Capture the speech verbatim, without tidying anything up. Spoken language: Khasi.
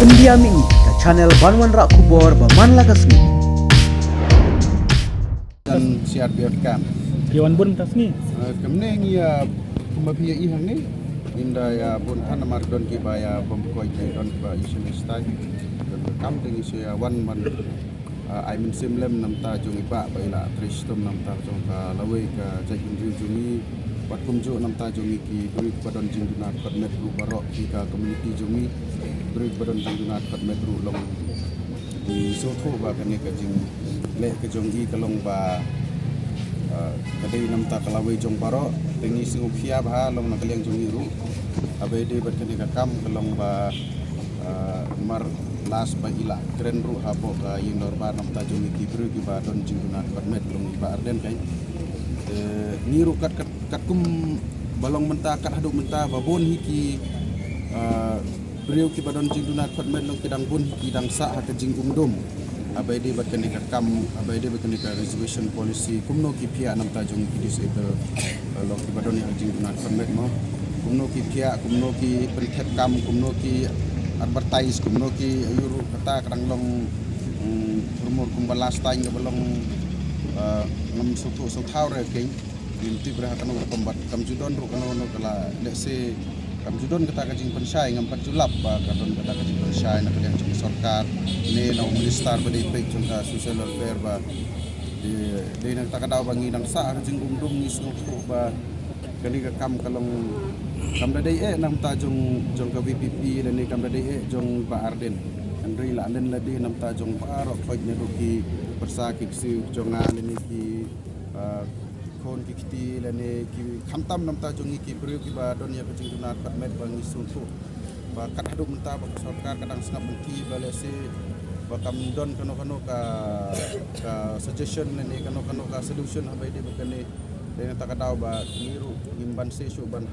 India Mini, ka channel ban wanrah khubor ba man la ka sngi. Kan C R P F kan. Ki wan bun mynta sngi. Kamne ngi ïa kumba phi ïa i hangne. Ngi da ïa bun than namar don kiba ïa bom koi, don kiba i shin stai. Don ka kam te ngi shu ïa wan man ai mynsiem lem na bynta jong i bah ba i la trei shitom na bynta jong ka lawei ka jaitbynriew jong ngi. Bad kumjuh na bynta jong ngi ki briew ba don jingduna khot met ruh baroh ki ka community jong ngi. Briew ba don jingduna khot met ruh long. Ngi sngewthuh ba kane ka jingleh ka jong i ka long ba ka dei na bynta ka lawei jong baroh. Te ngi sngewkhia bha long na ka liang jong i ruh. Haba ïadei bad kane ka kam ka long ba mar last ba i la kren ruh hapoh ka ïing dorbar na bynta jong ngi ki briew kiba don jingduna khot met long i Bah Ardent kai. Te ngi ruh kat kat katkum ba long mynta kat haduh mynta ba bun hi ki briew kiba don jingduna khot met long ki dang bun hi ki dang sah ha ka jingumdum. Haba ïadei bad kane ka kam, haba ïadei bad kane ka reservation policy, kumno ki phiah na bynta jong ki disabled, long kiba don ïa ka jingduna khot met mo. Kumno ki phiah, kumno ki pynthet kam, kumno ki advertise, kumno ki ïuh ruh kata ka dang long. Rumor kumba last time kaba long ngam sngewthuh sngewthaw re keiñ. Ngim tip re ha kano ka rukom bad kam ju don ruh kano kano ka la lehse kam ju don kata ka jingpynshai, ngam pat ju lap ba ka don kata ka jingpynshai na ka liang jong ka sorkar ne na u minister ba dei peit jong ka social welfare ba dei na kata ka daw ba ngi dang sah ha ka jingumdum. Ngi sngewthuh ba kane ka kam ka long kam da dei eh na bynta jong jong ka VPP lane kam da dei eh jong Bah Ardent. Hynrei la len la dei na bynta jong baroh khoit ne ruh ki pyrsa ki ksiew jong nga lane ki khun ki kti lane ki khamtam na bynta jong ngi ki briew kiba don ïa ka jingduna khot met ba ngi sngewthuh ba kat haduh mynta ba ka sorkar ka dang sngap mynti ba lehse ba kam don kano kano ka ka suggestion lane kano kano ka solution haba ïadei bad kane. Dei na kata ka daw ba ngi ruh ngim banse shuh ban